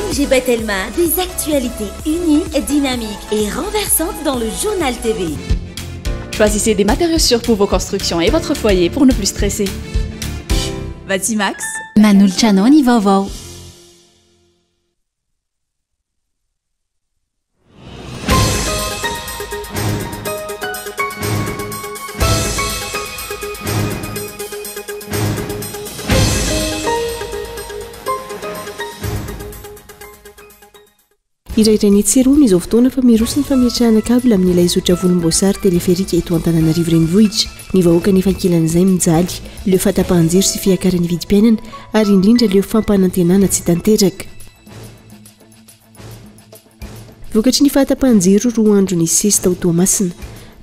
MG Batelma, des actualités uniques, dynamiques et renversantes dans le Journal TV. Choisissez des matériaux sûrs pour vos constructions et votre foyer pour ne plus stresser. Batimax. Manolotra anao ny vaovao. Hirahiraina etsy sy eroa amin'izao fotoana fa miroso ny fametrahana cable amin'ilay zotra volomboasary teleferika eto Antananarivo Renivohitra. Ny vahoaka anefa ankilan'izay mijaly, leo fahatapahan-jiro sy fiakaran'ny vidim-piainana ary indrindra leo fampanantenana tsy tanteraka. Vokatry ny fahatapahan-jiro roa andro nisesy tao Toamasina.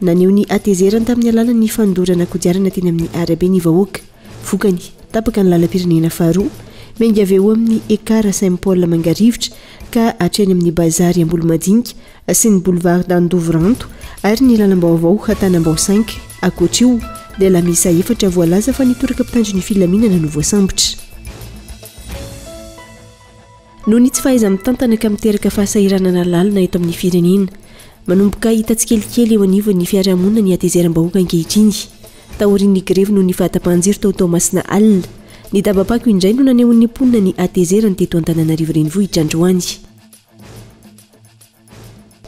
Naneho ny hatezerany tamin'ny alalan'ny fandorana kodiarana teny amin'ny arabe ny vahoaka. Vokany, tapaka ny lalam-pirenena faharoa, miainga avy eo amin'ny Ekar Saint Paul Mangarivotra ka hatreny amin'ny Bazary Ambolomadinika sy ny Boulevard Andovoranto ary ny lalam-baovao Tanambao Cinq. Ankoatra io, lehilahy miisa efatra voalaza fa nitoraka mpitandro ny filaminana no voasambotra. Noho ny tsy fahaiza-mitantana ka miteraka fahasahiranana lalina eto amin'ny firenena. Manomboka hita tsikelikely eo anivon'ny fiarahamonina ny hatezeram-bahoaka ankehitriny. Taorian'ny grevy noho ny fahatapahan-jiro tao Toamasina alina, ny dabam-pako indray no nanehoan'ny mponina ny hatezerany teto Antananarivo Renivohitra androany.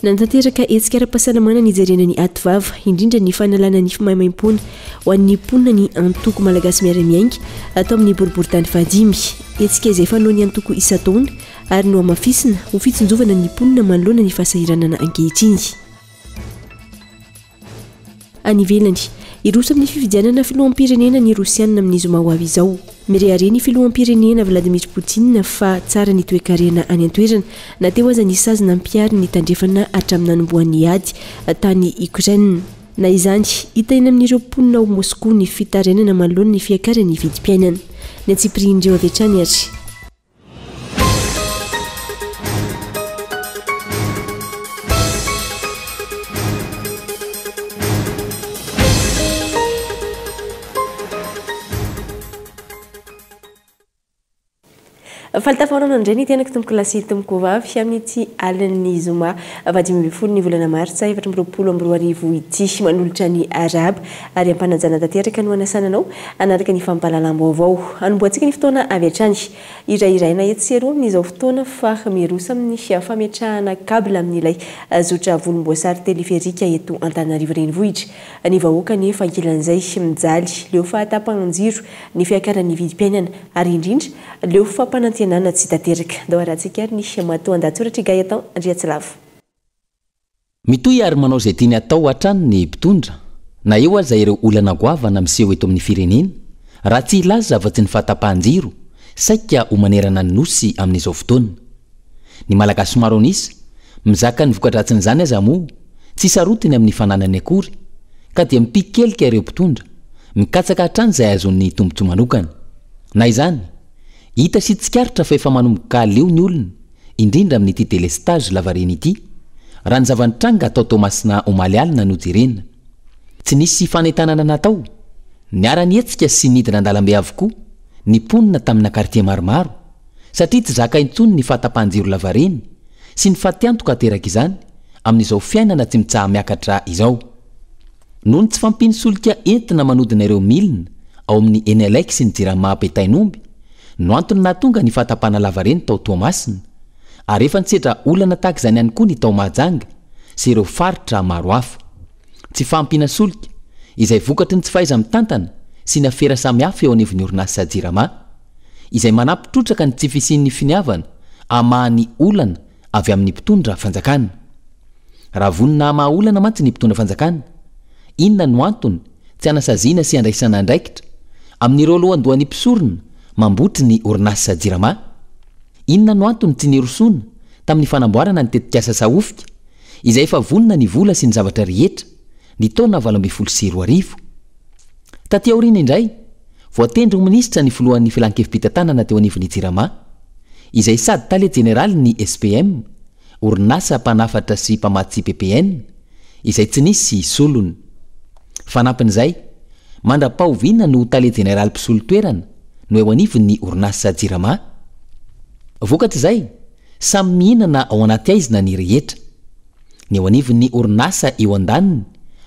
Nanatanteraka hetsika ara-pahasalamana nijerena ny ativava, indrindra ny fanalana nify maimaimpoana ho an'ny mponina ny antoko Malagasy Miara-Miainga ato amin'ny boriborintany fahadimy. Hetsika izay fanaon'ny antoko isan-taona ary nohamafisina ho fitsinjovana ny mponina manoloana ny fahasahiranana ankehitriny. Any ivelany, hiroso amin'ny fifidianana filoham-pirenena ny Rosiana amin'ny zoma ho avy izao. Mirehareha ny filoham-pirenena Vladimir Poutine fa tsara ny toekarena any an-toerana na teo aza ny sazy nampiharin'ny tandrefana hatramin'ny nanombohan'ny ady tany Ukraine. Na izany, hita eny amin'ireo mponina ao Moskoa ny fitarainana manoloana ny fiakaran'ny vidim-piainana. Ny antsipirihin'ireo avy hatrany ary. Faly tafahaonana indray ny tenako tompoko lahy sy tompoko vavy amin'ity alin'ny zoma faha 15 ny volana martsa 2024 ity. Manolotra ny arahaba ary ampanajana tanteraka no anasana anao hanaraka ny fampahalalam-baovao. Hanombohantsika ny fotoana avy hatrany. Hirahiraina etsy sy eroa amin'izao fotoana fa miroso amin'ny fametrahana cable amin'ilay zotra volomboasary teleferika eto Antananarivo Renivohitra. Ny vahoaka anefa ankilan'izay mijaly, leo fahatapahan-jiro, ny fiakaran'ny vidim-piainana ary indrindra leo fampanantenana tsy tanteraka. Ndao arahantsika ary ny matoandahatsoratr'i Gaëtan Andriatsilavo. Mitohy ary manao izay tiany hatao hatrany ny mpitondra, na eo aza ireo olana goavana miseho eto amin'ny firenena, raha tsy hilaza afa-tsy ny fahatapahan-jiro saika ho manerana ny Nosy amin'izao fotoana. Ny Malagasy maro an'isa, mizaka ny voka-dratsin'izany aza moa, tsy sarotiny amin'ny fananany akory, ka dia mipikelika ireo mpitondra, mikatsaka hatrany izay ahazoany tombontsoa manokana. Na izany, hita sy tsikaritra fa efa manomboka leo ny olona, indrindra amin'ity délestage lavareny ity, raha ny zava-nitranga tao Toamasina omaly alina no jerena. Tsy nisy fanentanana natao, niara-nihetsika sy nidina an-dalambe avokoa ny mponina tamina kartie maromaro, satria tsy zaka intsony ny fahatapahan-jiro lavareny sy ny fatiantoka aterak'izany amin'izao fiainana tsy mitsaha-miakatra izao. Noho ny tsy fahampian'ny solika entina manodina ireo milina ao amin'ny Enelec sy ny Jirama Betain'omby no antony nahatonga ny fahatapahana lavareny tao Toamasina, ary efa nisedra olana tahaka izany ihany koa ny tao Mahajanga sy ireo faritra maro hafa. Tsy fahampiana solika, izay vokatry ny tsy fahaiza-mitantana sy ny afera samihafa eo anivon'ny orinasa Jirama, izay manampy trotraka ny tsy fisian'ny finiavana hamaha ny olana avy amin'ny mpitondra fanjakana. Raha vonona hamaha olana mantsy ny mpitondra fanjakana, inona no antony tsy hanasaziana sy handraisana andraikitra amin'ireo lohandohan'ny mpisorona mambotry ny orinasa Jirama? Inona no antony tsy nirosoana tamin'ny fanamboarana ny tetikasa Sahofika, izay efa vonona ny vola sy ny zavatra rehetra, ny taona 2018? Taty aoriana indray, voatendry ho minisitra ny filohan'ny filankevi-pitantanana teo anivon'ny Jirama, izay sady tale jeneralin'ny SPM, orinasa mpanafatra sy mpamatsy ppn, izay tsy nisy solony. Fanampin'izay, mandra-pahoviana no ho tale jeneraly mpisolo toerana no eo anivon'ny orinasa Jirama? Vokatr'izay, Samy mihinana ao anaty haizina ny rehetra. Ny eo anivon'ny orinasa eo andaniny,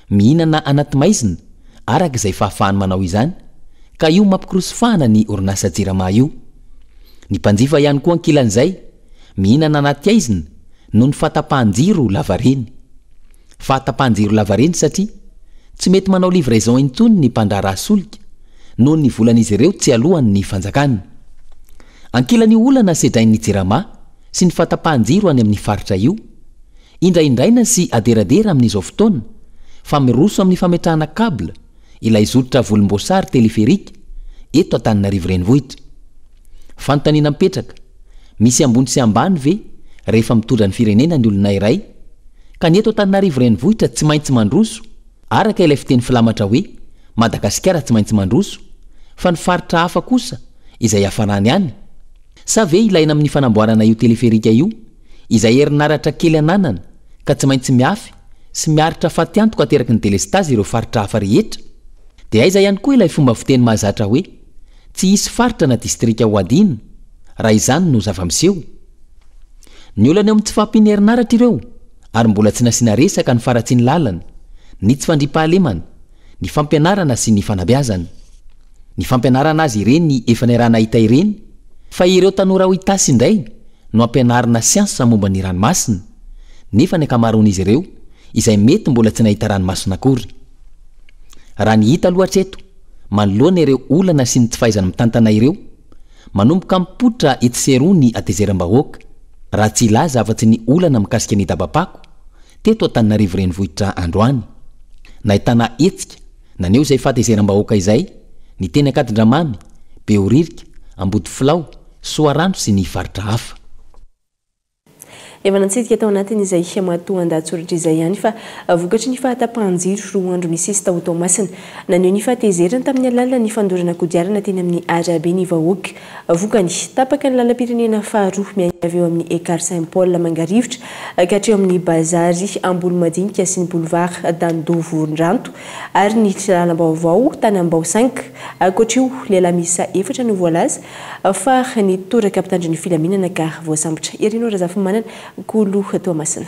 mihinana anaty maizina, araka izay fahafahany manao izany, ka io mampikorosofahana ny orinasa Jirama io. Ny mpanjifa ihany koa ankilan'izay, mihinana anaty haizina noho ny fahatapahan-jiro lavareny. Fahatapahan-jiro lavareny satria tsy mety manao livraison intsony ny mpandraharaha solika noho ny volan'izy ireo tsy aloan'ny fanjakana. Ankilan'io olana sedrain'ny Jirama sy ny fahatapahan-jiro any amin'ny faritra io, indraindraina sy aderadera amin'izao fotoana fa miroso amin'ny fametrahana cable ilay zotra volomboasary téléphérique eto Antananarivo Renivohitra. Fanontaniana mipetraka, misy ambony sy ambany ve rehefa mitondra ny firenena ny olona iray ka ny eto Antananarivo Renivohitra tsy maintsy mandroso araka ilay fiteny filamatra hoe Madagasikara tsy maintsy mandroso fa ny faritra hafa kosa izay hiafarany any? Sa ve ilaina amin'ny fanamboarana io teleferika io izay herinaratra kely ananana ka tsy maintsy miafy sy miaritra fatiantoka ateraky ny delestazy ireo faritra hafa rehetra? Dia aiza ihany koa ilay fomba fiteny mahazatra hoe tsy hisy faritra na distrika ho adino raha izany no zava-miseho? Ny olana eo amin'ny tsy fahampian'ny herinaratra ireo ary mbola tsy nasiana resaka ny faharatsian'ny lalana, ny tsy fandriampahalemana, ny fampianarana sy ny fanabeazana. Ny fampianarana azy ireny efa niaraha-nahita ireny fa ireo tanora ao Itasy indray no ampianarina siansa momba ny ranomasina nefa ny ankamaroan'izy ireo izay mety mbola tsy nahita ranomasina akory. Raha ny hita aloha hatreto, manoloana ireo olana sy ny tsy fahaizana mitantana ireo, manomboka mipoitra etsy sy eroa ny hatezeram-bahoaka, raha tsy hilaza afa-tsy ny olana mikasika ny dabapako teto Antananarivo Renivohitra androany. Nahitana hetsika naneho izay fahatezeram-bahoaka izay ny teny Ankadindramamy, Behoririka, Ambodifilao, Soarano sy ny faritra hafa. Efa natsidika tao anatin'izay matoandahatsoratra izay ihany fa vokatry ny fahatapahan-jiro roa andro misesy tao Toamasina. Naneho ny fahatezerany tamin'ny alalan'ny fandorana kodiarana teny amin'ny arabe ny vahoaka. Vokany, tapaka ny lalam-pirenena faharoa miainga avy eo amin'ny Ekar Saint Paul Mangarivotra ka hatreo amin'ny Bazary Ambolomadinika sy ny Boulevard Dandovorondranto ary ny lalam-baovao Tanambao Cinq. Ankoatr'io, lehilahy miisa efatra no voalaza fa nitoraka mpitandro ny filaminana ka voasambotra. Irino Razafimanana, Kolo Toamasina.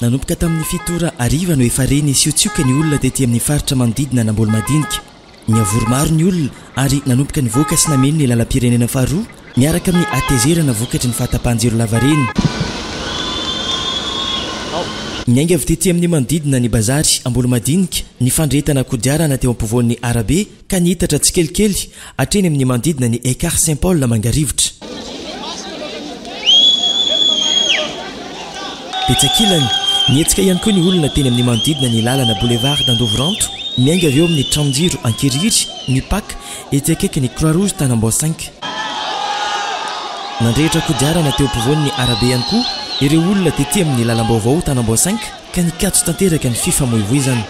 Nanomboka tamin'ny fito ora hariva no efa re nisiotsioka ny olona tety amin'ny faritra manodidina an'Ambolomadinika. Niavory maro ny olona ary nanomboka nivoaka sy nameno ny lalam-pirenena faharoa miaraka amin'ny hatezerana vokatry ny fahatapahan-jiro lavareny. Niainga avy tety amin'ny manodidina ny bazary Ambolomadinika ny fandrehetana kodiarana teo ampovoan'ny arabe ka nihitatra tsikelikely hatreny amin'ny manodidina ny Ekar Saint Paul Mangarivotra. Tetsy ankilany, nihetsika ihany koa ny olona teny amin'ny manodidina ny lalana Boulevard d'Andovoranto, miainga avy eo amin'ny tranon-jiro Ankirihiry, mipaka etsy akaikin'ny Croix Rouge Tanambao Cinq. Nandrehitra kodiarana teo ampovoan'ny arabe ihany koa ireo olona tety amin'ny lalam-baovao Tanambao Cinq ka nikatso tanteraka ny fifamoivoizana.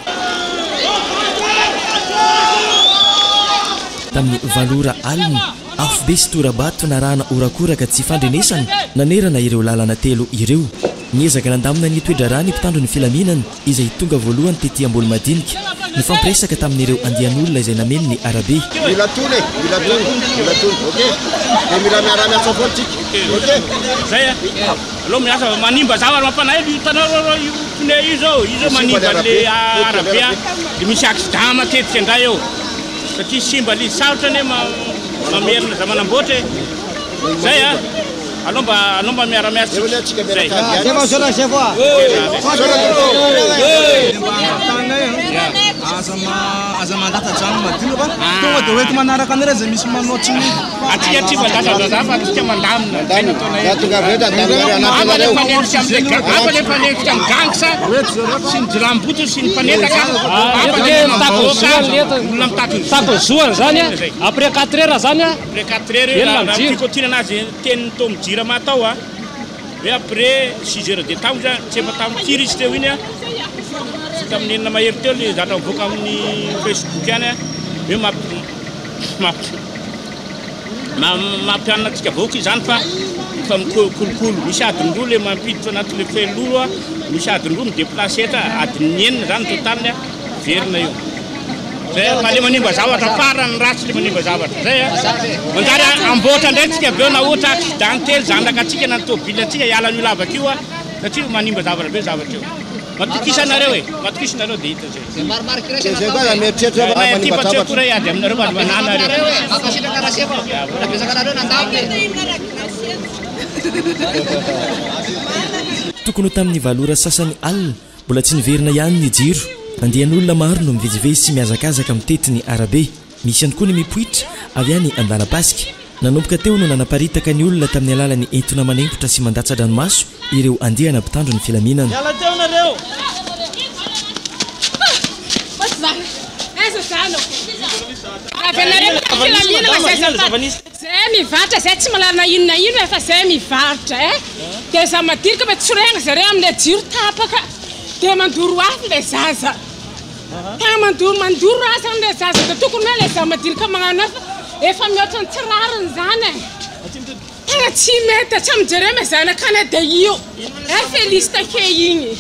Tamin'ny valo ora alina, afobe sy tora-bato narahana horakoraka tsy fandrenesana nanerana ireo lalana telo ireo. Niezaka nandamina ny toe-draharaha ny mpitandro ny filaminana izay tonga voalohany tety Ambolomadinika. Nifampiresaka tamin'ireo andian'olona izay nameno ny arabe. Mila tony e, mila tony, mila tony, ok? Dia mila miara-miasa foana tsika, ok? Zay a! Aleo miasa fa manimba zavatra mampalahelo io hitanareo reo io pneu io zao, io zao manimba anle arabe a, de misy accident matetika indray eo satria simba le izy, sarotra anie mamerina za manamboatra e, zay a, aleo mba aleo mba miara miasa tsika, zay. Aza mandatsa-drano madio fa tonga dia hoenti manaraka anareo izay misy manao tsy mety. Atsika tsy mandatsa-drano fa atsika mandamina. Zay no ataonay eto. Hafa le mpanenjika amin'ny ga- hafa le mpanenjika amin'ny gangsa sy ny jiolahimboto sy ny mpanendaka. Hafa le vahoaka olona mitaky ny zo. Mitaky ny zoany zany a, après quatre heures zany a, Après quatre heures io velona raha ny jiro. fikotiana anazy tenin'ny Tom Jirama tao a. Hoe après six heures de temps ozy tsy efa tamin'ny firy izy teo iny a, tsy tamin'ny enina mahery teo le zatra mivoaka amin'ny facebook ihany a, hoe mampianina antsika vahoaka izany fa efa mikolokolo, misy adiny roa le mampiditra anaty le fehiloha, misy adiny roa mi-déplacer etra, adiny enina zany total-ny a, verina io. Zay a, fa le manimba zavatra farany ratsy le manimba zavatra. Zay a. Manjary amboatra indray tsika avy eo na ohatra accident telo zanaka antsika na ny tôbily antsika hiala an'io lavaka io a, satria manimba zavatra be zavatra io. Matokisa nareo e, matokisa nareo dia hita zay. Zay koa mieritreritra fa Mahay aty manimba fa tsy zavatra. akory hiady aminareo fa mananareo. Mankasitraka Rasefo. Mbola betsaka anareo nandalo e. Tokony ho tamin'ny valo ora sasany alina, mbola tsy niverina ihany ny jiro. Andian'olona maro no mivezivezy sy mihazakazaka mitety ny arabe. Misy ihany koa ny mipoitra avy any Andalam-pasika. Nanomboka teo no nanaparitaka ny olona tamin'ny alalan'ny entona manempotra sy mandatsa-dranomaso ireo andiana mpitandro ny filaminana. Miala teo nareo. Zay mivarotra zay tsy mahalala na inona na inona fa zay mivarotra eh de za madinika fa tsorena zareo amle jiro tapaka de mandoro afo le zaza tegna mandoro mandoro raha zany le zaza de tokony hoe le za madinika magnano io fa efa mihoatra ny tsy rariny zany e tegna tsy mety hatramin'ny jereo me zanakanay de io eh Felice take igny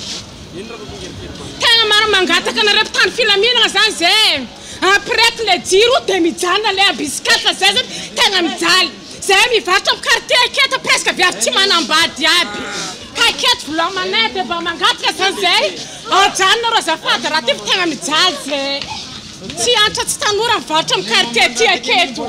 tegna maro mangataka anareo mpitandro filaminana zany zay e. Ampireto le jiro de mijanona le embuscade zay zany tegna mijaly zay mivarotra am quartier aketo presque viavy tsy manambady aby ka aketo volamanay de mba mangataka zany zay ajanona reo azafady raha ty fa tegna mijaly zay tsy antra tsy tanora mivarotra am quartier aty aketo.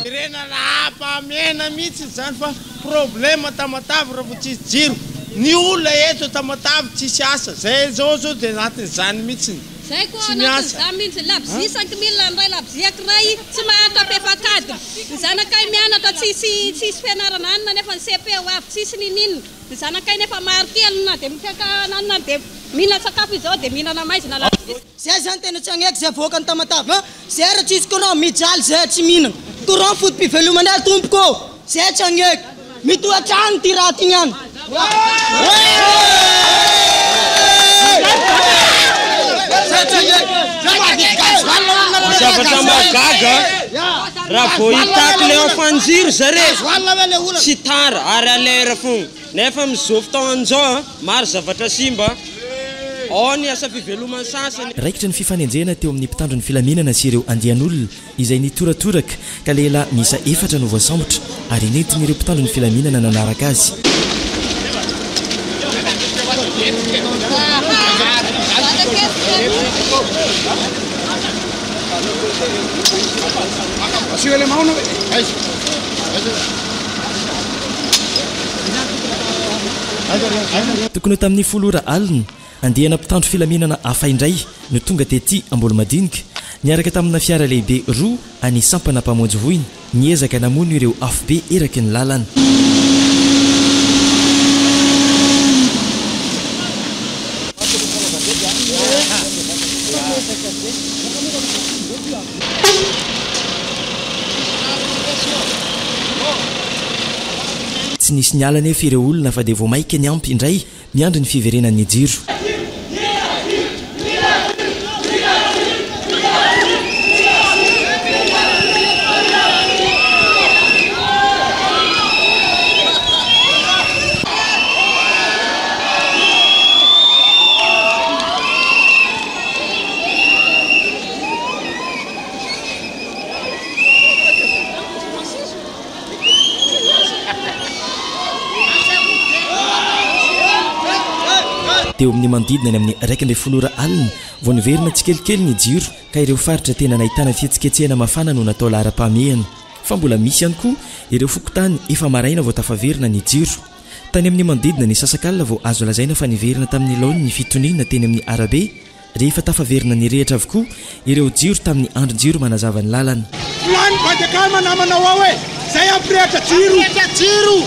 Jerena laharam-pahamehana mihitsy izany fa problème Tamatave raha vao tsisy jiro. Ny olona eto Tamatave tsisy asa. Zay zao zao dia anatin'izany mihitsy. Zay koa Tsy ao miasa. anatin'izany mihitsy. Labozia 5000 ny iray labozia ankiray tsy maharitra ampefak'adiny. Ny zanakay mianatra tsisy tsisy fianarana anona nefa ny cepe ho avy tsisy niniana. Ny zanakay nefa maro kely na dia mifiakananona dia mihinana sakafo izy zao dia mihinana maizina labozia. Zay zany tena tsy agneky zay voakan'i Tamatave an! Zay ra tsisy courant mijaly zay tsy mihinana courant foto-pivelomanay tompoko ô! Zay tsy agneky! Mitohy hatrany ty raha ty niany! Zavatra mahagaga raha vao hitaky le fanjiro zare tsy tara ary à l'heure fogna nefa amizao fotoagna zao maro zavatra simba ao ny asa fiveloman'ny sasany. Raikitra ny fifanenjehana teo amin'ny mpitandro ny filaminana sy ireo andian'olona izay nitoratoraka ka lehilahy miisa efatra no voasambotra ary nentin'ireo mpitandro ny filaminana nanaraka azy. Tokony ho tamin'ny folo ora alina, andiana mpitandro filaminana hafa indray no tonga tety Ambolomadinika, niaraka tamina fiara lehibe roa an'ny sampana mpamonjy voina, niezaka namono ireo afobe eraky ny lalana. Tsy nisy niala anefa ireo olona fa dia vao maika niampy indray miandry ny fiverenan'ny jiro. Teo amin'ny manodidina ny amin'ny 11 ora alina vao niverina tsikelikely ny jiro ka ireo faritra tena nahitana fihetsiketsehana mafana no natao laharam-pahamehana. Fa mbola misy ihany koa ireo fokontany efa maraina vao tafaverina ny jiro. Tany amin'ny manodidina ny sasak'alina vao azo lazaina fa niverina tamin'ny laoniny ny fitoniana teny amin'ny arabe Rehefa tafaverina nirehitra avokoa ireo jiro tamin'ny andrin-jiro manazava ny lalana. Lany Fanjakana namanao ao e! Zay hampirehitra jiro! Hampirehitra jiro!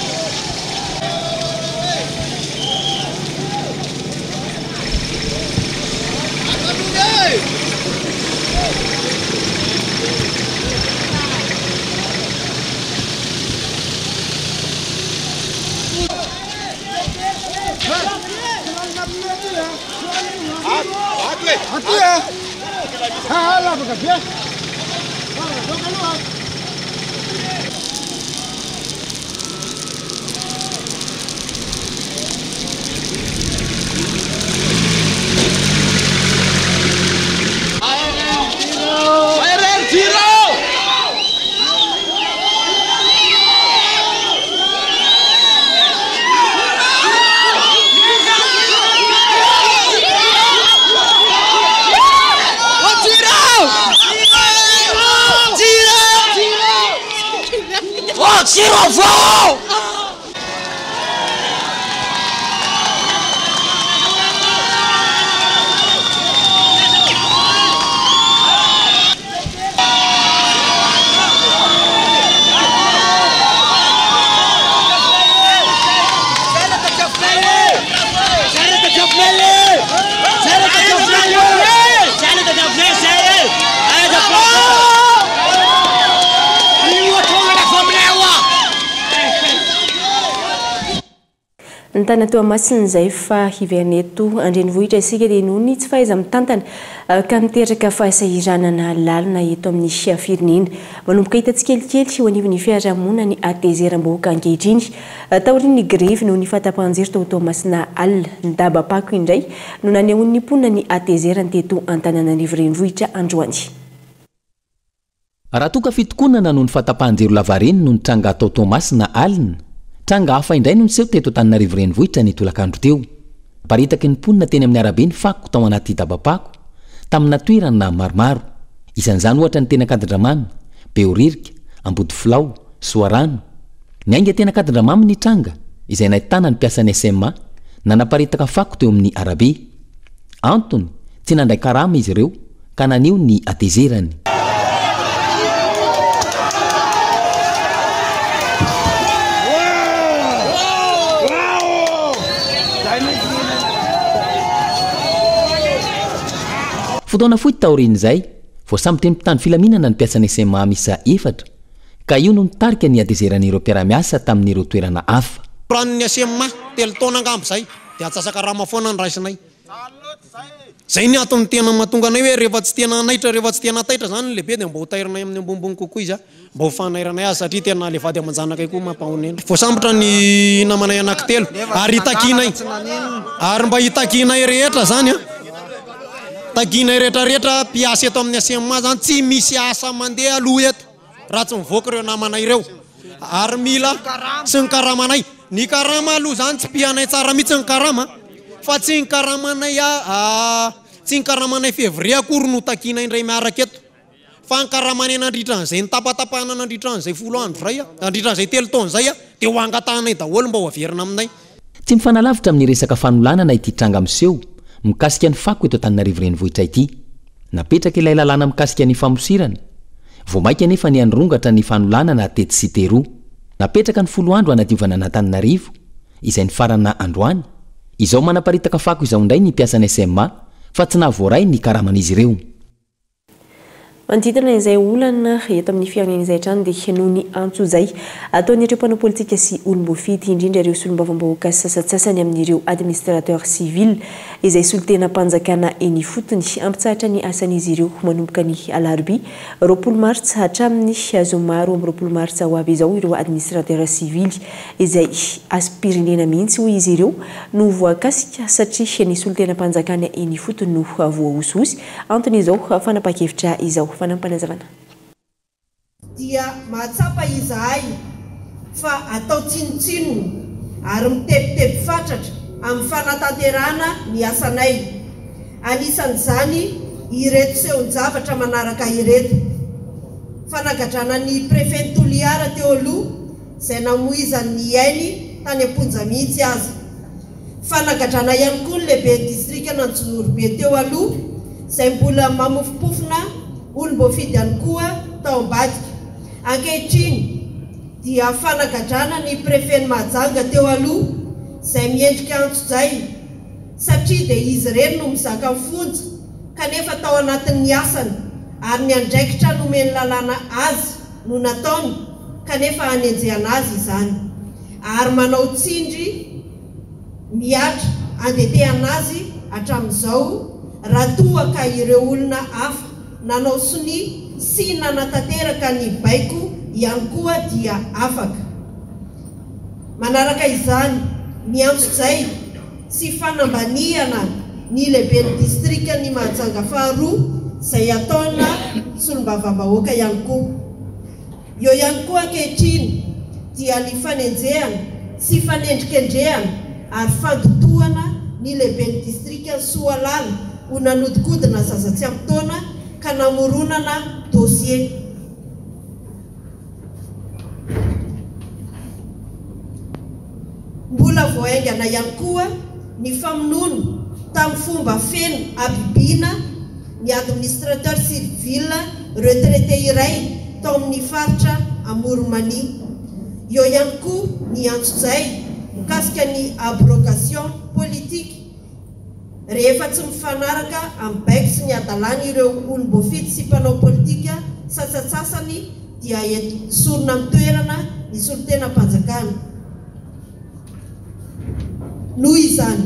Jiro avao! Ny tany Toamasina izay fa hiverina eto an-drenivohitra isika dia noho ny tsy fahaiza-mitantana ka miteraka fahasahiranana lalina eto amin'ny firenena. Manomboka hita tsikelikely eo anivon'ny fiarahamonina ny hatezeram-bahoaka ankehitriny. Taorian'ny grevy noho ny fahatapahan-jiro tao Toamasina alina, ny dabam-pako indray no nanehoan'ny mponina ny hatezerany teto Antananarivo Renivohitra androany. Raha toa ka fitokonana noho ny fahatapahan-jiro lavareny no nitranga tao Toamasina alina, tranga hafa indray no niseho teto Antananarivo Renivohitra ny tolakandro teo. Naparitaky ny mponina teny amin'ny arabe ny fako tao anaty dabam-pako, tamina toerana maromaro. Isan'izany ohatra ny teny Ankadindramamy, Behoririka, Ambodifilao, Soarano. Niainga teny Ankadindramamy ny tranga, izay nahitana ny mpiasan'ny SMA nanaparitaka fako teo amin'ny arabe. Antony, tsy nandray karama izy ireo ka naneho ny hatezerany. Fotoana fohy taorian'izay, voasambotry ny mpitandro filaminana ny mpiasan'ny SMA miisa efatra, ka io no nitarika ny hatezeran'ireo mpiara-miasa tamin'ireo toerana hafa. Ranon'ny SMA, telo taona angamba izay, dia antsasa-karama foana no raisinay. Izay ny antony tena mahatonga anay hoe rehefa tsy tena hanaitra, rehefa tsy tena taitra izany ny lehibe dia mba ho tairinay amin'ny ambonimbony kokoa izy mba ho fanairanay azy satria tena ilay vady aman-janakay koa mampahonena. Voasambotra ny namanay anankitelo ary itakianay, ary mba itakianay rehetra izany an, takianay rehetra rehetra mpiasa eto amin'ny SMA izany tsy misy asa mandeha aloha eto raha tsy mivoaka ireo namana ireo ary mila sy ny karamanay. Ny karama aloha izany tsy pihanay tsara mihitsy ny karama fa tsy ny karamanay tsy ny karamanay février akory no takiana indray miaraka eto fa ny karamanay nandritra an'izay nitapatapahana nandritra an'izay folo andro izay nandritra an'izay telo taona izay dia ho angatahanay daholo mba ho averina aminay. Tsy mifanalavitra amin'ny resaka fanolanana ity tranga miseho mikasika ny fako eto Antananarivo Renivohitra ity. Napetraka ilay lalàna mikasika ny famosirana. Vao mainka anefa niha-nirongatra ny fanolanana tetsy sy teroa. Napetraka ny folo andro hanadiovana an'Antananarivo, izay nifarana androany. Izao manaparitaka fako izao indray ny mpiasan'ny SMA fa tsy nahavoaray ny karaman'izy ireo. Manodidina izay olana eto amin'ny firenena izay hatrany dia noho ny antsojay ataon'ireo mpanao politika sy olom-boafidy, indrindra ireo solombavambahoaka sasantsasany amin'ireo administrateurs civils izay solontenam-panjakana eny ifotony, hampitsahatra ny asan'izy ireo manomboka ny alarobia 20 martsa hatramin'ny zoma 22 martsa ho avy izao ireo administrateurs sivily izay hasim-pirenena mihitsy hoy izy ireo no voakasika satria ny solontenam-panjakana eny ifotony no voahosihosy antony izao fanapahan-kevitra izao. Fanampinazavana. Dia mahatsapa izahay fa atao tsinontsinona ary mitebiteby fatratra amin'ny fanatanterahana ny asanay. Anisan'izany ireto sehon-javatra manaraka ireto, Fanagadrana ny Prefen'i Toliara teo aloha izay namoizany ny ainy tany am-ponja mihitsy aza. Fanagadrana ihany koa ny lehiben'ny distrikan'Anjozorobe teo aloha izay mbola mamofompofona olom-boafidy ihany koa tao ambadika. Ankehitriny dia fanagadrana ny prefen'i Mahajanga teo aloha izay miendrika antsojay satria dia izy ireny no mizaka ny fonja kanefa tao anatin'ny asany ary ny andraikitra nomen'ny lalàna azy no nataony kanefa hanenjehana azy izany ary manao tsindry mihatra andetehana azy hatramin'izao raha toa ka ireo olona hafa nanao sonia sy nanatanteraka ny baiko ihany koa dia afaka. Manaraka izany, ny antsojay sy fanambaniana ny lehiben'ny distrikan'i Mahajanga faharoa izay ataona solombavambahoaka ihany koa. Eo ihany koa ankehitriny dia ny fanenjehana sy fanendrikendrehana ary fandotoana ny lehiben'ny distrikan'i Soalala ho nanodinkodina zaza tsy ampy taona ka namoronana dossier. vao haingana ihany koa ny famonoana tamin'ny fomba feno habibiana ny administrateur civil retraité iray tao amin'ny faritra Amoron'i Mania. Eo ihany koa ny antsojay mikasika ny abrogation politique rehefa tsy mifanaraka amin'ny baiko sy ny hadalany ireo olom-boafidy sy mpanao politika sasantsasany dia esorina amin'ny toerana ny solontenam-panjakana. Noho izany,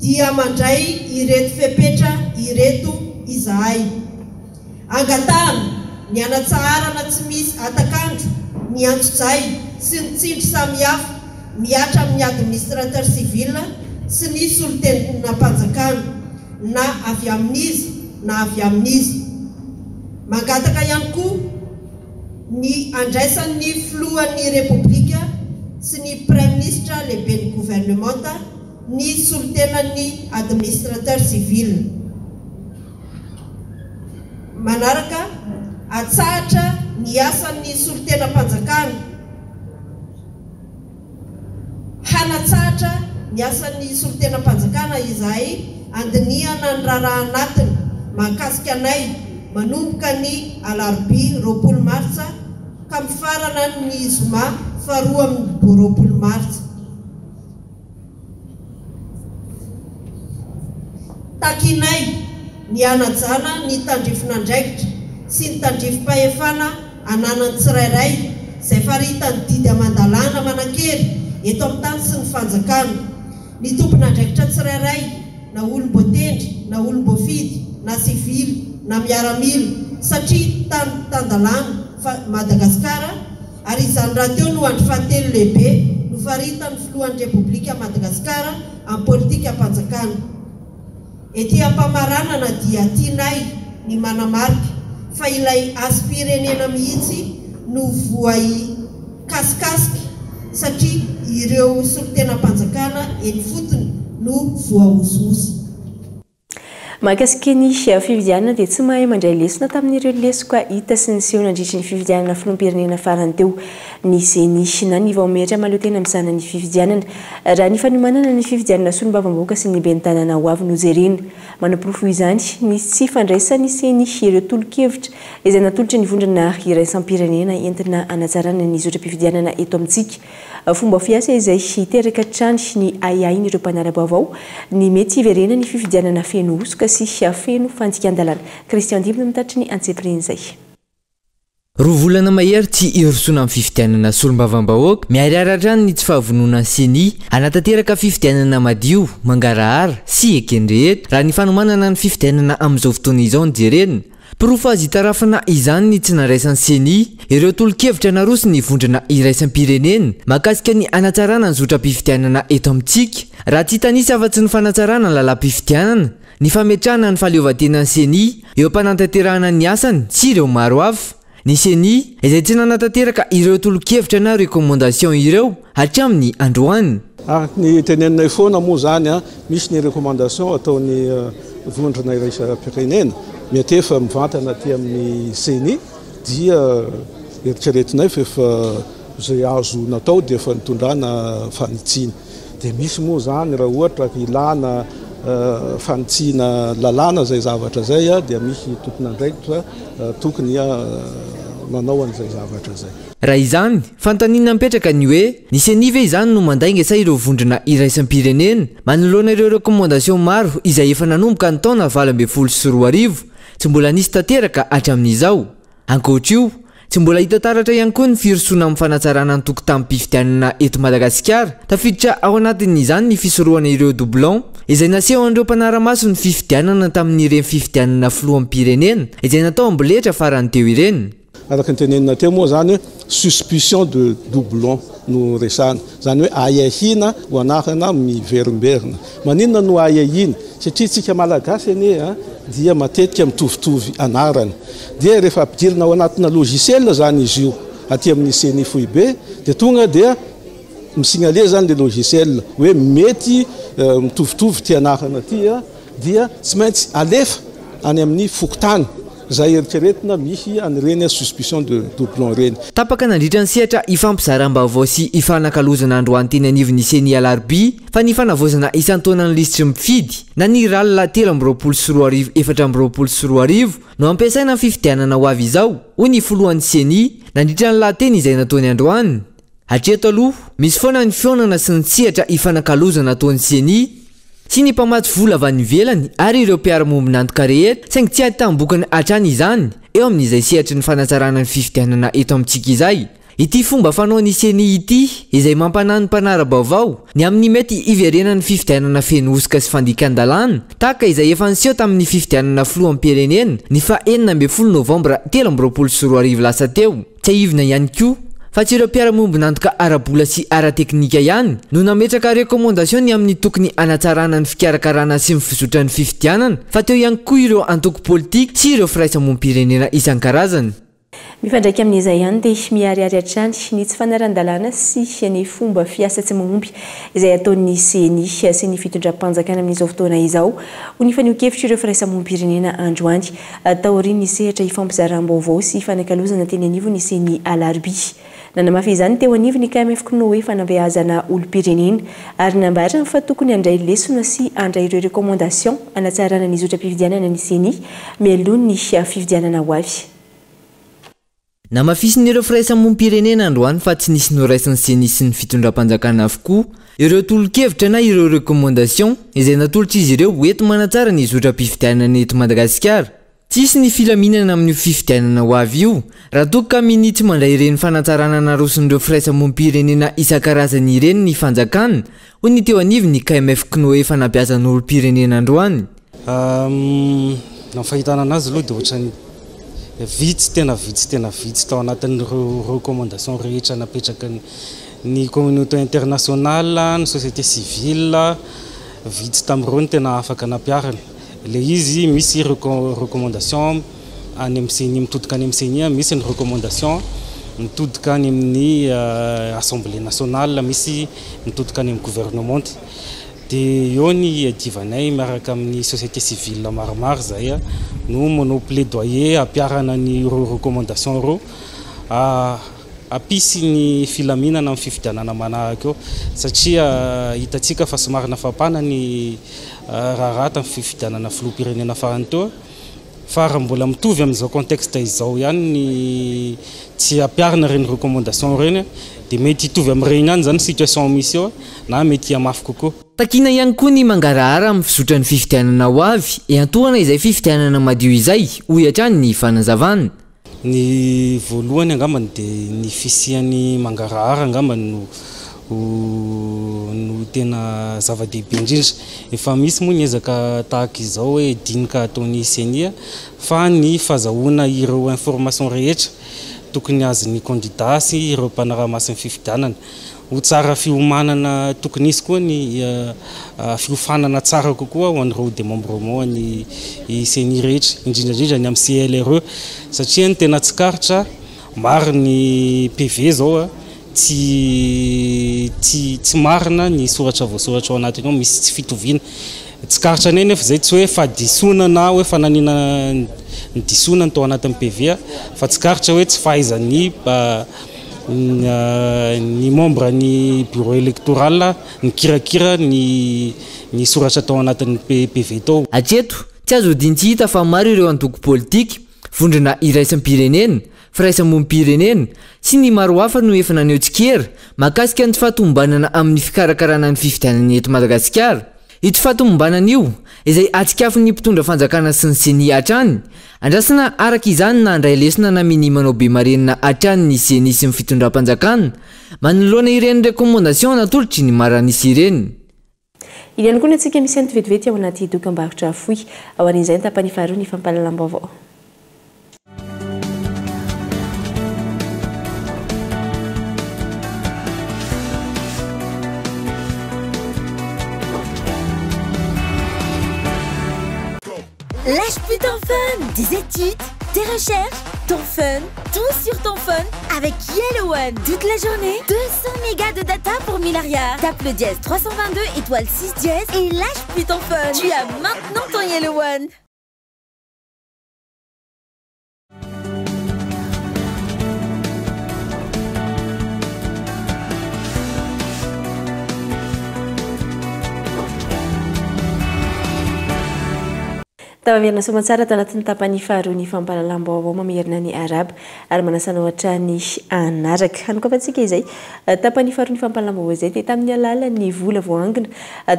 dia mandray ireto fepetra ireto izahay. Angatahana ny hanatsaharana tsy misy hatak'andro ny antsojay sy ny tsindry samihafa mihatra amin'ny administrateur civil sy ny solontenam-panjakana, na avy amin'iza na avy amin'iza. Mangataka ihany koa ny handraisan'ny Filohan'ny Repoblika sy ny Praiminisitra lehiben'ny governemanta ny solontenan'ny administrateur civil. Manaraka, atsahatra ny asan'ny solontenam-panjakana. Hanatsahatra ny asan'ny solontenam-panjakana izahay handinihana ny raharaha anatiny mahakasika anay manomboka ny alarobia 20 martsa ka mifarana ny zoma faharoa amby 20 martsa. Takinay ny hanajana ny tandrifin'andraikitra sy ny tandrifim-pahefana ananan'ny tsirairay izay faritan'ny didy aman-dalàna manan-kery eto amin'ny tany sy ny fanjakana. Ny tompon'andraikitra tsirairay na olom-boatendry na olom-boafidy na sivily na miaramila satria tany tan-dalàna fa Madagasikara ary izany rahateo no andry fahatelo lehibe nofaritan'ny Filohan'ny Repoblika Madagasikara amin'ny politikam-panjakana. Ety am-pamaranana dia tianay ny manamarika fa ilay hasim-pirenena mihitsy no voaikasikasika satria ireo solontenam-panjakana eny ifotony no voahosihosy. Mahakasika ny fifidianana dia tsy mahay mandray lesona tamin'ireo lesoka hita sy niseho nandritry ny fifidianana filoham-pirenena farany teo ny Ceni na ny vaomiera mahaleo tena mizana ny fifidianana raha ny fanomanana ny fifidianana solombavambahoaka sy ny ben'ny tanàna ho avy no jerena. Manaporofo izany ny tsy fandraisan'ny Ceni ireo tolo-kevitra izay natolotry ny vondrona iraisam-pirenena entina hanatsarana ny zotram-pifidianana eto amintsika. Fomba fiasa izay hiteraka hatrany ny ahiahin'ireo mpanara-baovao ny mety hiverenan'ny fifidianana feno hosoka sy feno fandikan-dalàna. Christian Dimby no mitatitra ny antsipirian'izay. Roa volana mahery tsy hirosoana amin'ny fifidianana solombavambahoaka, miharihary hatrany ny tsy fahavononan'ny Ceni hanatanteraka fifidianana madio, mangarahara sy eken'ny rehetra, raha ny fanomanana ny fifidianana amin'izao fotoana izao no jerena. Porofo azo itarafana izany ny tsy nandraisan'ny Ceni ireo tolo-kevitra naroson'ny vondrona iraisam-pirenena mahakasika ny hanatsarana ny zotram-pifidianana eto amintsika. Raha tsy hitanisa afa-tsy ny fanatsarana ny lalàm-pifidianana, ny fametrahana ny fahaleovantenan'ny Ceni eo am-panatanterahana ny asany sy ireo maro hafa. Ny Ceni izay tsy nanatanteraka ireo tolo-kevitra na recommandation ireo hatramin'ny androany. Araka ny teneninay foana moa izany, misy ny recommandation ataon'ny vondrona iraisam-pirenena miantefa mivantana aty amin'ny Ceni dia eritreretinay fa efa izay azo natao dia efa nitondrana fanitsiana. Dia misy moa izany raha ohatra ka ilana fanitsiana lalàna izay zavatra izay dia misy tompon'andraikitra tokony manao an'izay zavatra izay. Raha izany, fanontaniana mipetraka ny hoe, ny Ceni ve izany no mandainga sa ireo vondrona iraisam-pirenena manoloana ireo recommandations maro izay efa nanomboka ny taona 2018, tsy mbola nisy tanteraka hatramin'izao? Ankoatra io, tsy mbola hita taratra ihany koa ny firosoana amin'ny fanatsarana ny tokotanim-pifidianana eto Madagasikara. Tafiditra ao anatin'izany ny fisorohana ireo doublons izay nasehon'ireo mpanara-maso ny fifidianana tamin'ireny fifidianana filoham-pirenena izay natao amboletra farany teo ireny. Araka ny tenenina teo moa izany hoe suspicion de doublon no resahana. Izany hoe ahiahiana ho anarana miverimberina. Maninona no ahiahiana? Satria isika Malagasy anie dia matetika mitovitovy anarana. Dia rehefa ampidirina ao anatina logiciel izany izy io aty amin'ny Ceni foibe dia tonga dia mi-signaler izany ilay logiciel hoe mety mitovitovy ity anarana ity dia tsy maintsy alefa any amin'ny fokontany. izay eritreretina misy an'ireny suspicion de doublon ireny. Tapaka nandritra ny sehatra ifampizaram-baovao sy ifanakalozana androany teny anivon'ny Ceni Alarobia fa ny fanavaozana isan-taona ny lisitry ny mpifidy na ny Ral 2023 2024 no hampiasaina amin'ny fifidianana ho avy izao, hoy ny filohan'ny Ceni nandritra ny lahateny izay nataony androany. Hatreto aloha, misy foana ny fihaonana sy ny sehatra ifanakalozana ataon'ny Ceni sy ny mpamatsy vola avy any ivelany ary ireo mpiara-mombon'antoka rehetra, saingy tsy ahitam-bokany hatrany izany eo amin'izay sehatry ny fanatsarana ny fifidianana eto amintsika izay. Ity fomba fanaon'ny Ceni ity, izay mampanahy ny mpanara-baovao, ny amin'ny mety hiverenan'ny fifidianana feno hosoka sy fandikan-dalàna, tahaka izay efa niseho tamin'ny fifidianana filoham-pirenena ny faha 16 novambra 2023 lasa teo. Tsiahivina ihany koa fa tsy ireo mpiara-miombon'antoka ara-bola sy ara-teknika ihany no nametraka recommandation ny amin'ny tokony hanatsarana ny fikarakarana sy ny fizotran'ny fifidianana fa teo ihany koa ireo antoko politika sy ireo firaisamonim-pirenena isan-karazany. Mifandraika amin'izay ihany dia miharihary hatrany ny tsy fanaran-dalàna sy ny fomba fiasa tsy mahomby izay ataon'ny Ceni sy ny fitondram-panjakana amin'izao fotoana izao, hoy ny fanehoan-kevitr'ireo firaisamonim-pirenena androany. Taorian'ny sehatra ifampizaram-baovao sy ifanakalozana teny anivon'ny Ceni Alarobia. Nanamafy izany teo anivon'ny KMF Cnoe fanabeazana olom-pirenena ary nambarany fa tokony handray lesona sy handray ireo recommandations hanatsarana ny zotram-pifidianana ny Ceni mialoha ny fifidianana ho avy. Namafisin'ireo firaisamonim-pirenena androany fa tsy nisy noraisin'ny Ceni sy ny fitondram-panjakana avokoa ireo tolo-kevitra na ireo recommandations izay natolotr'izy ireo hoenti-manatsara ny zotram-pifidianana eto Madagasikara. Tsy hisy ny filaminana amin'io fifidianana ho avy io raha toa ka minia tsy mandray ireny fanatsarana naroson'ireo firaisamonim-pirenena isan-karazany ireny ny fanjakana, hoy ny teo anivon'ny KMF Cnoe fanabeazan'olom-pirenena androany. Ny fahitana anazy aloha dia ohatran'ny vitsy, tena vitsy, tena vitsy tao anatin'ireo recommandations rehetra napetraky ny communauté internationale, ny société civile, vitsy tamin'ireo no tena afaka nampiharina. Ilay izy misy recommandation any amin'ny ceni, mitodika any amin'ny ceni, misy ny recommandation mitodika any amin'ny assemblée nationale, misy mitodika any amin'ny gouvernement. Dia eo ny iadivanay miaraka amin'ny société civile maromaro izahay no manao plaidoyer hampiharana an'ireo recommandations ireo hampisy ny filaminana amin'ny fifidianana manaraka eo satria hitantsika fa somary nafampana ny raharaha tamin'ny fifidianana filoham-pirenena farany teo. Fa raha mbola mitovy amin'izao contexte izao ihany ny tsy ampiharina ireny recommandations ireny dia mety hitovy amin'ireny ihany izany situation misy eo na mety hihamafy kokoa. Takiana ihany koa ny mangarahara amin'ny fizotran'ny fifidianana ho avy, hiantohana izay fifidianana madio izay, hoy hatrany ny fanazavana. Ny voalohany angambany dia ny fisian'ny mangarahara angambany no no tena zava-dehibe indrindra. Efa misy moa ny ezaka tahaka izao hoe dinika ataon'ny Ceni fa ny fazahoana ireo information rehetra tokony azon'ny kandida sy ireo mpanara-maso ny fifidianana. Ho tsara fiomanana tokony hisy koa ny fiofanana tsara kokoa ho an'ireo démembrement ny ceni rehetra, indrindra indrindra ny amin'ny CLRE satria ny tena tsikaritra maro ny PV zao tsy tsy tsy marina ny soratra voasoratra ao anatiny ao, misy tsy fitoviana. Tsikaritra anay nefa izay tsy hoe fahadisoana na hoe fananiana ny disoana ny tao anatin'ny PV fa tsikaritra hoe tsy fahaizan'ny ny membre ny bureau électoral nikirakira ny ny soratra tao anatin'ny PV tao. Hatreto, tsy azo odian-tsy hita fa maro ireo antoko politika, vondrona iraisam-pirenena, firaisamonim-pirenena, sy ny maro hafa no efa naneho tsikera mahakasika ny tsy fahatomombanana amin'ny fikarakarana ny fifidianana eto Madagasikara. Io tsy fahatomombanana io, izay atsikafon'ny mpitondra fanjakana sy ny Ceni hatrany. Andrasana araka izany na handray lesona na minia manao be marenina hatrany ny Ceni sy ny fitondram-panjakana manoloana ireny recommandation natolotry ny Maranisy ireny. Iny ihany koa ny antsika misy anty vetivety ao anaty dokambarotra fohy. Aorian'izay ny tapany faharoa ny fampahalalam-baovao. Lâche plus ton fun, Tes études, tes recherches, ton fun, tout sur ton phone avec Yellow One. Toute la journée, 200 mégas de data pour 1000 arrière. Tape le dièse 322 étoile 6 dièse et lâche plus ton phone. Tu as maintenant ton Yellow One. Tafaverina soamantsara ato anatin'ny tapany faharoa ny fampahalalam-baovao mamerina ny Arabo ary manasa anao hatrany hanaraka. Hanokafantsika izay tapany faharoa ny fampahalalam-baovao izay dia tamin'ny alalan'ny vola voaangona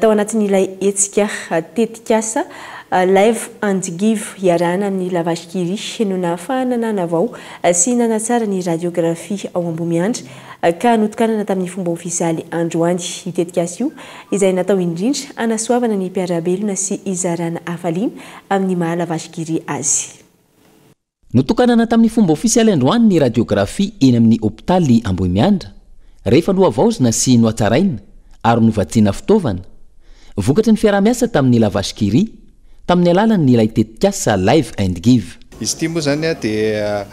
tao anatin'ilay hetsika tetikasa Live and Give iarahana amin'ny La Vache qui rit no nahafahana nanavao sy nanatsara ny radiographie ao Ambohimiandra ka notokanana tamin'ny fomba ofisialy androany io tetikasa io izay natao indrindra hanasoavana ny mpiara-belona sy hizarana hafaliana amin'ny maha La Vache qui rit azy. Notokanana tamin'ny fomba ofisialy androany ny radiographie eny amin'ny hopitaly Ambohimiandra, rehefa nohavaozina sy nohatsaraina ary novatsiana fitaovana, vokatry ny fiaraha-miasa tamin'ny La Vache qui rit, tamin'ny alalan'ny ilay tetikasa Live and Give. Izy ity moa izany dia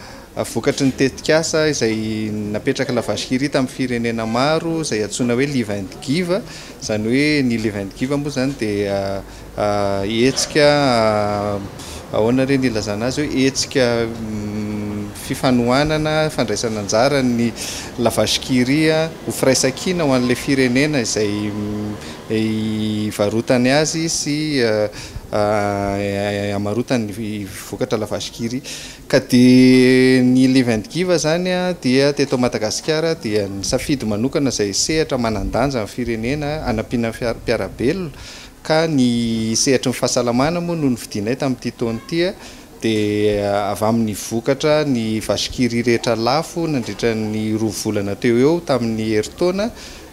vokatry ny tetikasa izay napetraky La Vache qui rit tamin'ny firenena maro izay antsoina hoe Live and Give, izany hoe ny Live and Give moa izany dia hetsika, ahoana re ny ilazana azy, hoe hetsika fifanohanana, fandraisana anjara ny La Vache qui rit ho firaisankina ho an'ilay firenena izay Ivarotany azy sy amarotany ny vokatra La Vache qui rit. Ka dia ny Live and Give izany dia teto Madagasikara dia nisafidy manokana izay sehatra manan-danja amin'ny firenena hanampiana ny mpiara-belona ka ny sehatry ny fahasalamana moa no novidianay tamin'ity taona ity dia avy amin'ny vokatra ny Vache qui rit rehetra lafo nandritra ny roa volana teo eo tamin'ny herintaona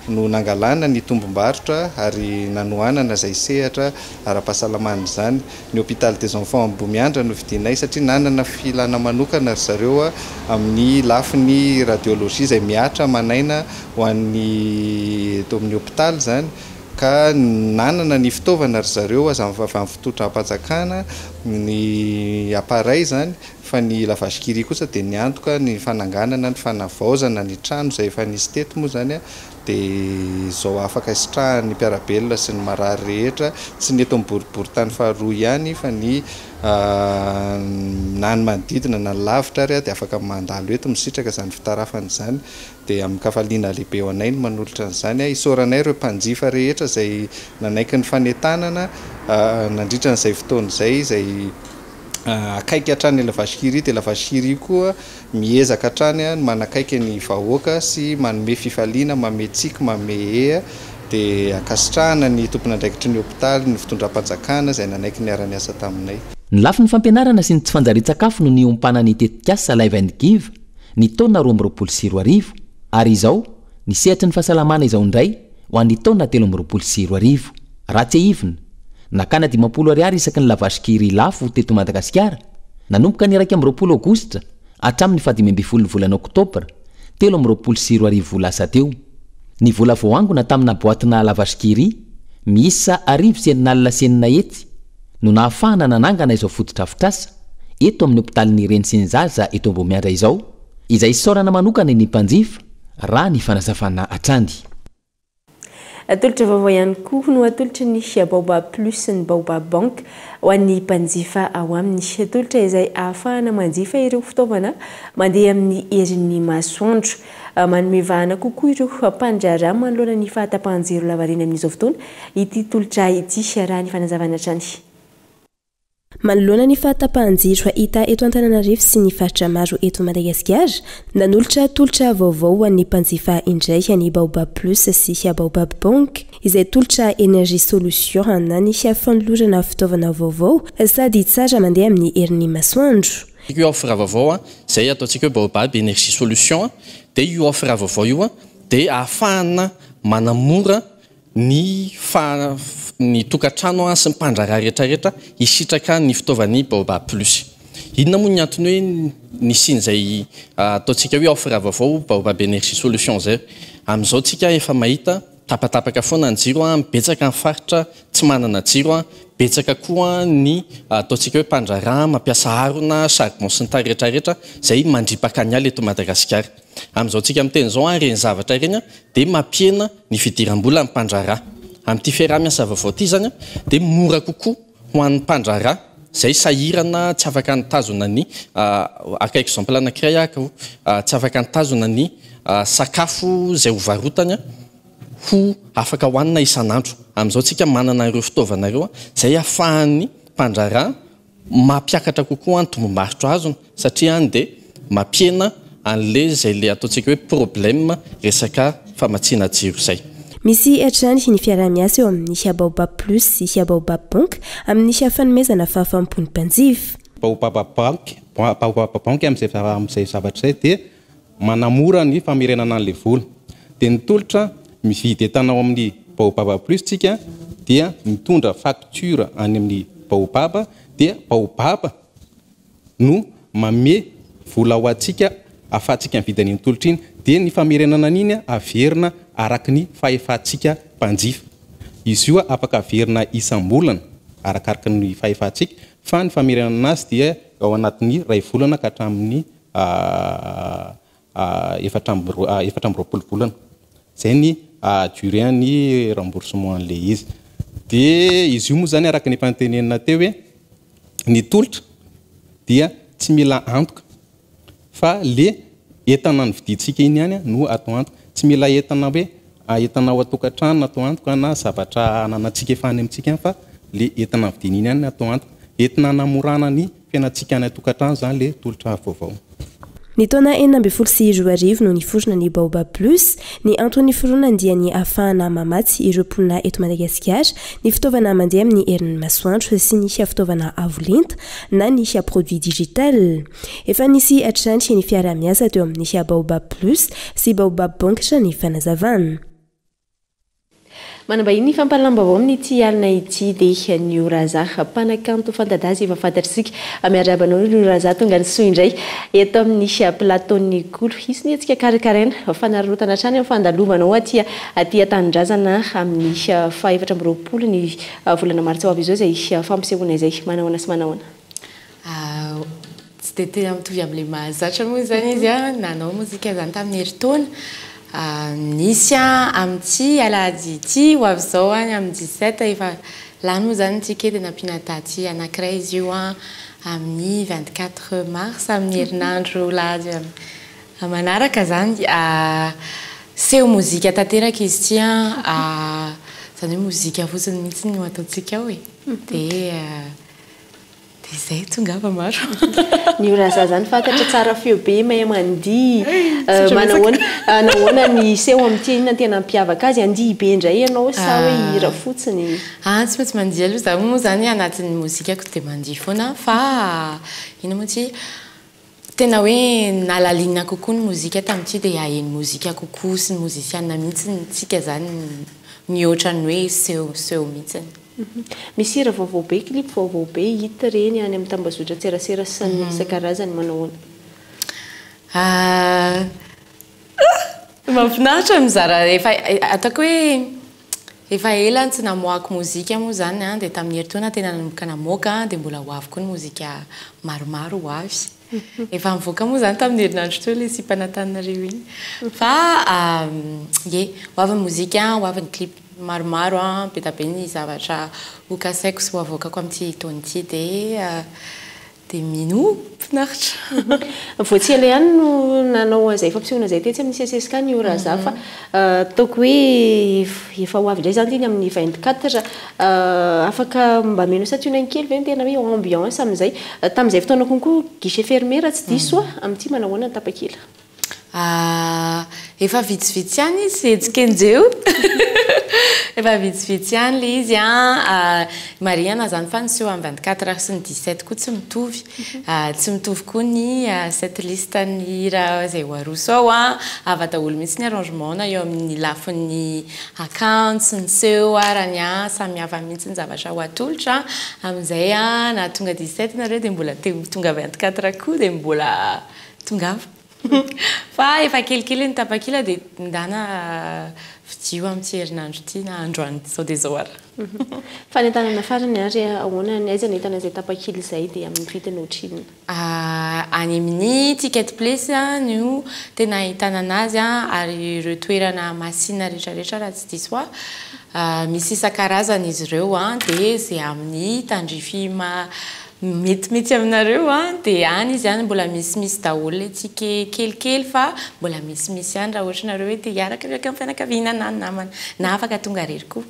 no nangalana ny tombom-barotra ary nanohanana izay sehatra ara-pahasalamana izany. Ny Hôpital des Enfants Ambohimiandra no vidianay satria nanana filana manokana ry zareo amin'ny lafiny radiologie izay mihatra aman'aina ho an'ny eto amin'ny hopitaly izany ka nanana ny fitaovana ry zareo avy amin'ny fitondram-panjakana ny appareil izany fa ny La Vache qui rit kosa dia niantoka ny fananganana ny fanavaozana ny trano izay efa nisy teto moa izany dia izao afaka isitrahan'ny mpiara-belona sy ny marary rehetra, tsy ny eto amin'ny boriborintany faharoa ihany fa ny na ny manodidina na ny lavitra ary dia afaka mandalo eto misitraka izany fitarafana izany dia amin-kafaliana lehibe ho anay ny manolotra an'izany. Isaoranay ireo mpanjifa rehetra izay nanaiky ny fanentanana nandritra an'izay fotoana izay izay akaiky hatrany La Vache qui rit dia La Vache qui rit koa miezaka hatrany ny manakaiky ny vahoaka sy manome fifaliana, manome tsiky, manome hehy dia ankasitrahana ny tompon'andraikitry ny hopitaly, ny fitondram-panjakana izay nanaiky niara-niasa taminay. Ny lafiny fampianarana sy ny tsy fanjarian-tsakafo no niompanan'ny tetikasa Live and Give ny taona 2022 ary izao ny sehatry ny fahasalamana izao indray ho an'ny taona 2023. Raha tsiahivina, nakana 50 ariary isaky ny La Vache qui rit lafo teto Madagasikara, nanomboka ny 21 aogositra hatramin'ny faha-15 ny volana oktobra 2023 lasa teo. Ny vola voaangona tamina boatina La Vache qui rit miisa 660 no nahafahana nanangana izao fotodrafitrasa eto amin'ny hopitalin'ny reny sy ny zaza eto Ambohimiandra izao, izay isaorana manokana ny mpanjifa, raha ny fanazavana hatrany. Tolotra vaovao ihany koa no atolotry ny Baobab Plus sy ny Baobab Bank ho an'ny mpanjifa ao aminy. Tolotra izay ahafahana manjifa ireo fitaovana mandeha amin'ny herin'ny masoandro. Manome vahana kokoa ireo mpandraharaha manoloana ny fahatapahan-jiro lavareny amin'izao fotoana ity tolotra ity, raha ny fanazavana hatrany. Manoloana ny fahatapahan-jiro hita eto Antananarivo sy ny faritra maro eto Madagasikara, nanolotra tolotra vaovao ho an'ny mpanjifa indray ny Baobab Plus sy Baobab Bank, izay tolotra Energie Solution na ny fanolorana fitaovana vaovao sady tsara mandeha amin'ny herin'ny masoandro. Io offre vaovao izay ataontsika hoe Baobab Energie Solution dia io offre vaovao io dia ahafahana manamora ny fa ny tokantrano sy ny mpandraharaha rehetra rehetra hisitraka ny fitaovan'ny Baobab Plus. Inona moa ny antony hoe nisian'izay ataontsika hoe offre vaovao Baobab Energie Solution izay? Amin'izao tsika efa mahita tapatapaka foana ny jiro, betsaka ny faritra tsy manana jiro, betsaka koa ny ataontsika hoe mpandraharaha mampiasa arona, charbon sy ny tariny rehetra rehetra izay mandripaka ny ala eto Madagasikara. Amin'izao tsika miteny izao, ireny zavatra ireny dia mampihena ny fidiram-bola ny mpandraharaha. Amin'ity fiaraha-miasa vaovao ity izany dia mora kokoa ho an'ny mpandraharaha izay sahirana tsy afaka nitazona ny, haka exemple anankiray aho, tsy afaka nitazona ny sakafo izay hovarotany ho afaka hohanina isan'andro. Amin'izao tsika manana ireo fitaovana ireo izay ahafahan'ny mpandraharaha. Mampiakatra kokoa ny tombom-barotra azony satria any dia mampihena an'le izay le ataontsika hoe problème resaka famatsiana jiro izay. Misy hatrany ny fiaraha-miasa eo amin'ny Baobab Plus sy Baobab Bank amin'ny fanomezana fahafaham-po ny mpanjifa. Baobab Bank, Baobab Bank amin'izay amin'izay zavatra izay dia manamora ny famerenana an'ilay vola. Dia ny tolotra mividy entana ao amin'ny Baobab Plus tsika dia mitondra facture any amin'ny Baobab dia Baobab no manome vola ho antsika ahafahantsika mividy an'iny tolotra iny. Dia ny famerenana an'iny averina araka ny fahefantsika mpanjifa. Izy io afaka averina isam-bolana arakaraka ny fahefantsika fa ny famerenana azy dia ao anatin'ny iray volana ka hatramin'ny 24 volana. Izay ny durée an'ny remboursement an'ilay izy. Dia izy io moa izany araka ny efa notenenina teo hoe ny tolotra dia tsy mila antoka fa le entana novidiantsika iny ihany no atao antoka. Tsy mila entana hoe entana ao an-tokantrano no atao antoka na zavatra ananantsika efa any amintsika any fa le entana novidiana iny ihany no atao antoka. Entina hanamorana ny fiainantsika any an-tokantrano izany le tolotra vaovao. Ny taona 2016 no niforona ny Baobab Plus. Ny antony niforonany dia ny ahafahana mamatsy ireo mponina eto Madagasikara ny fitaovana mandeha amin'ny herin'ny masoandro sy ny fitaovana avo lenta na ny produit digital. Efa nisy hatrany ny fiaraha-miasa teo amin'ny Baobab Plus sy Baobab Bank ny fanazavana. Manambahiny ny fampahalalam-baovao amin'ity alina ity dia Nio Raza, mpanakanto fanta-daza efa fantatr'isika. Miarahaba anao Nio Raza, tonga ny soa indray eto amin'ny plateau-n'ny Kolo. Hisy ny hetsika karakaraina, fanararaotana hatrany amin'ny fandalovanao aty aty an-tanindrazana amin'ny faha 24 ny volana martsa ho avy izao izay fampisehoana izay. Manahoana sy manahoana? Tsy dia tena mitovy amin'ilay mahazatra moa izany izy an, nanao mozika izany tamin'ny herintaona. Nisy amin'ity alahady ity ho avy izao any amin'ny 17 efa lany moa izany ny ticket dia nampiana daty anankiray izy io an, amin'ny 24 mars amin'ny herinandro alahady manaraka izany. Seho mozika tanteraka izy ity an, izany hoe mozika fotsiny mihitsy no ataontsika ao e. Dia. Dia izay, tongava maro. Ny Oraza zany fantatra tsara feo be, mahay mandihy. Manahoana nahoana ny seho amin'ity inona no tena hampiavaka azy? Handihy be indray ianao sa hoe hihira fotsiny? Ah, tsy maintsy mandihy aloha za moa zany anatin'ny mozikako dia mandihy foana fa inona moa ity? Tena hoe nalalinina kokoa ny mozika tamin'ity dia haheno mozika kokoa sy ny mozisiana mihitsy tsika zany mihoatra ny hoe seho seho mihitsy. Misy hira vaovao be, clip vaovao be hita ireny any amin'ny tambazotran-tserasera sy ny isan-karazany, manao ahoana? Mahafinaritra ny mizara efa ataoko hoe efa ela no tsy namoahako mozika moa izany an, dia tamin'ny herintaona tena nanomboka namoaka dia mbola ho avy koa ny mozika maromaro ho avy. Efa nivoaka moa izany tamin'ny herinandro teo ilay sipan'Antananarivo iny. Fa ie, ho avy ny mozika, ho avy ny clip maromaro an, be dia be ny zavatra ho kasaiko sy ho avoakako amin'ity taona ity dia Dia minoa, finaritra. Vao tsy ela ihany no nanao an'izay fampisehoana izay tetsy amin'ny CSSK ny Oraza fa ataoko hoe efa ho avy indray izany ity ny amin'ny 24. Afaka mba omena santionany kely ve ny tena hoe ambiance amin'izay? Tamin'izay fotoana konko guichet fermé raha tsy diso aho, amin'ity manao ahoana ny tapakila? Ah, efa vitsivitsy ihany izy hetsik'enjeho. Efa vitsivitsy ihany ilay izy an. Marihana izany fa ny seho amin'ny 24 heures sy ny 17 koa tsy mitovy. Tsy mitovy koa ny set list ny hira izay ho aroso ao an. Hafa daholo mihitsy ny arrangement na eo amin'ny lafiny akanjo sy ny seho arany an. Samy hafa mihitsy ny zavatra ho atolotra amin'izay an. Na tonga 17 nareo dia mbola te ho tonga 24 koa dia mbola Tongava. Fa efa kelikely ny tapakila dia ndana fidio amin'ity herinandro ity na androany sao dia izao ara. Fanentanana farany ary ahoana ny aiza no ahitana izay tapakila izay dia amin'ny vidiny ohatrinona? Any amin'ny Ticket Place no tena ahitana anazy ary ireo toerana masina rehetrarehetra raha tsy diso aho. Misy isan-karazany izy ireo dia izay amin'ny tandrify Metimety aminareo an, dia any izy any mbola misimisy daholo ilay ticket kelikely fa mbola misimisy ihany raha ohatra nareo hoe te hiaraka miaraka amin'ny fianakaviana na ny namana na afaka tonga irery koa.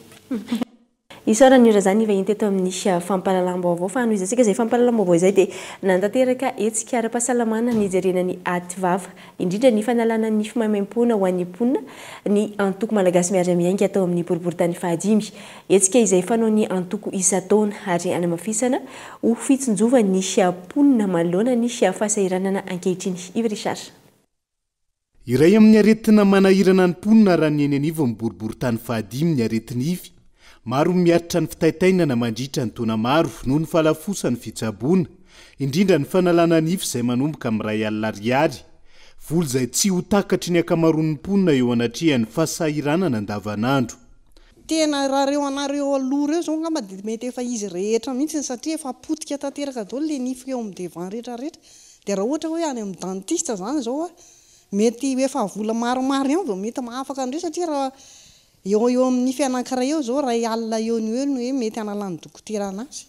Isaorana ny ora ny vahiny teto amin'ny fampahalalam-baovao fa hanohizantsika izay fampahalalam-baovao izay dia nanatanteraka hetsika ara-pahasalamana nijerena ny aty vava, indrindra ny fanalana nify maimaimpoana ho an'ny mponina ny antoko Malagasy Miara-Miainga tao amin'ny boriborintany fahadimy. Hetsika izay fanaon'ny antoko isan-taona ary hanamafisana ho fitsinjovan'ny mponina manoloana ny fahasahiranana ankehitriny. Yves Richard. Iray amin'ny aretina manahirana ny mponina raha ny eny anivon'ny boriborintany fahadimy ny aretin'ify. Maro ny miaritra ny fitaintainana mandritra ny taona maro noho ny fahalafosan'ny fitsaboana, indrindra ny fanalana nify izay manomboka amin'ny iray alina ariary. Vola izay tsy ho takatry ny ankamaroan'ny mponina eo anatrehan'ny fahasahiranana andavanandro. Tena raha reo anareo aloha reo zao angamba dia mety efa izy rehetra mihitsy satria efa potika tanteraka daholo le nify eo amin'ny devant rehetra rehetra. Dia raha ohatra hoe any amin'ny dentiste izany izao an, mety ho efa vola maromaro ihany vao mety mahafaka an'ireo satria raha eo ho eo amin'ny nify anankiray eo izao iray alina eo no eo no hoe mety hanalan'ny dokotera an'azy.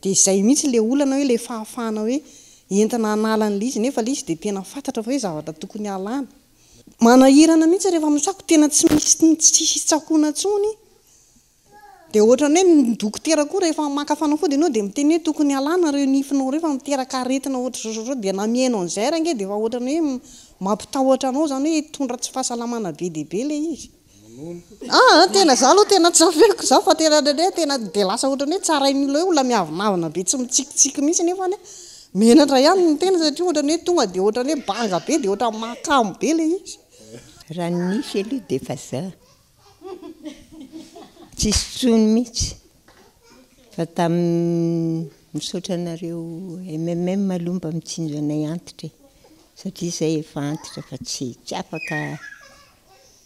Dia izay mihitsy ilay olana hoe ilay fahafahana hoe entina hanala an'ilay izy nefa ilay izy dia tena fantatra fa hoe zavatra tokony halana. Manahirana mihitsy rehefa mitsako, tena tsy misy tsisy tsakoana intsony. Dia ohatran'ny hoe ny dokotera koa rehefa maka fanafody ianao dia miteny hoe tokony alana ireo nifinao ireo fa miteraka aretina ohatr'izao sy izao, dia na mihaino an'izay ary ange dia efa ohatran'ny hoe mampitahotra anao izany hoe hitondra tsy fahasalamana be dia be ilay izy. Aa tena za aloha tena tsy afeniko za fa tena indraindray tena dia lasa ohatran'ny hoe tsarain'ny olona hoe olona miavonavona be tsy mitsikitsiky mihitsy nefa menatra ihany ny tena satria ohatran'ny hoe tonga dia ohatran'ny hoe banga be dia ohatran'ny mahakamo be ilay izy. Raha ny nify aloha dia efa za. Tsisy tsony mihitsy fa tamin'ny misaotra anareo MMM aloha mba mitsinjo anay antitra e satria izay efa antitra fa tsy tsy afaka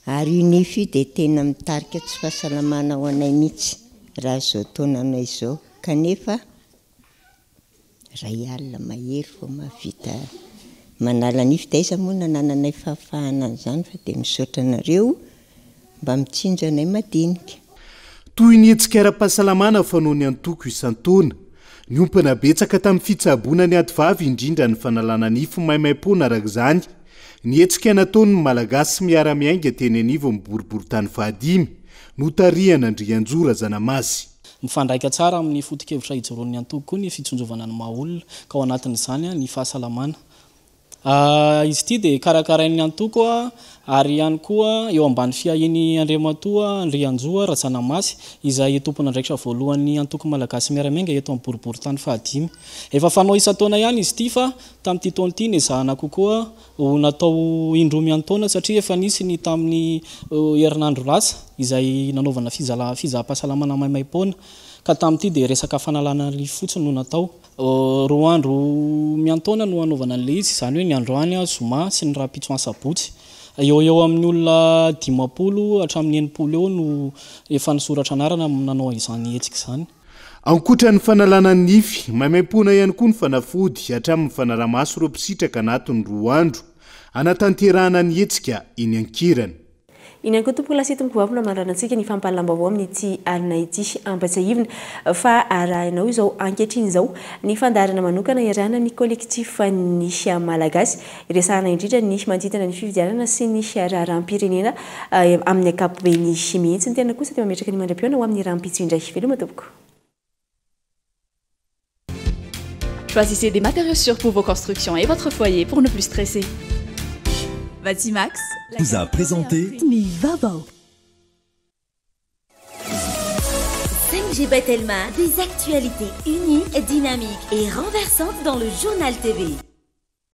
ary io nify io dia tena mitarika tsy fahasalamana ho anay mihitsy raha izao taonanay izao kanefa Iray alina mahery vao mahavita manala nify dia aiza moa nanananay fahafahana an'izany fa dia misaotra anareo mba mitsinjo anay madinika. Toy ny hetsika ara-pahasalamana fanaon'ny antoko isan-taona. Niompana betsaka tamin'ny fitsaboana ny ativavy indrindra ny fanalana nify maimaimpoana araka izany ny hetsika nataon'ny Malagasy miara-miainga teny anivon'ny boriborintany fahadimy notarihan'Andrianjo Razanamasy. Mifandraika tsara amin'ny foto-kevitra ijoroan'ny antoko koa ny fitsinjovana ny maha olona, ka ao anatin'izany ny fahasalamana. Izy ity dia karakarain'ny antoko ary ihany koa eo ambany fiahian'i Andriamatoa Andrianjoa Razanamasy izay tompon'andraikitra voalohan'ny antoko Malagasy Miara-Miainga eto amin'ny boriborintany fahadimy. Efa fanao isan-taona ihany izy ity fa tamin'ity taona ity nezahana kokoa Ho natao indroa miantaona satria efa nisy ny tamin'ny herinandro lasa izay nanaovana fizaham-pahasalamana maimaim-poana ka tamin'ity dia resaka fanalana nify fotsiny no natao. Roa andro miantaona no hanaovana an'ilay izy, izany hoe ny androany zoma sy ny rahampitso asabotsy. Eo ho eo amin'ny olona 50 hatramin'ny 60 eo no efa nisoratra anarana nanao izany hetsika izany. Ankoatra ny fanalana ny nify, maimaimpoana ihany koa ny fanafody hatramin'ny fanaramaso ireo mpisitraka anatin'ny roa andro, hanatanterahana ny hetsika eny an-kerana. Iny ihany koa tompoko lahy sy tompoko vavy no hamaranantsika ny fampahalalam-baovao amin'ity alina ity. Ampatsiahivina fa arahinao izao ankehitriny izao ny fandaharana manokana iarahana amin'ny Collectif ny Malagasy Iresahana indrindra ny manodidina ny fifidianana sy ny raharaham-pirenena amin'ny ankapobeny mihitsy. Ny tena kosa dia mametraka ny mandra-pihaona ho amin'ny rahampitso indray. Veloma tompoko. Choisissez des matériaux sûrs pour vos constructions et votre foyer pour ne plus stresser. Batimax vous a présenté ny vaovao. 5G by Telma, des actualités uniques, dynamiques et renversantes dans le journal TV.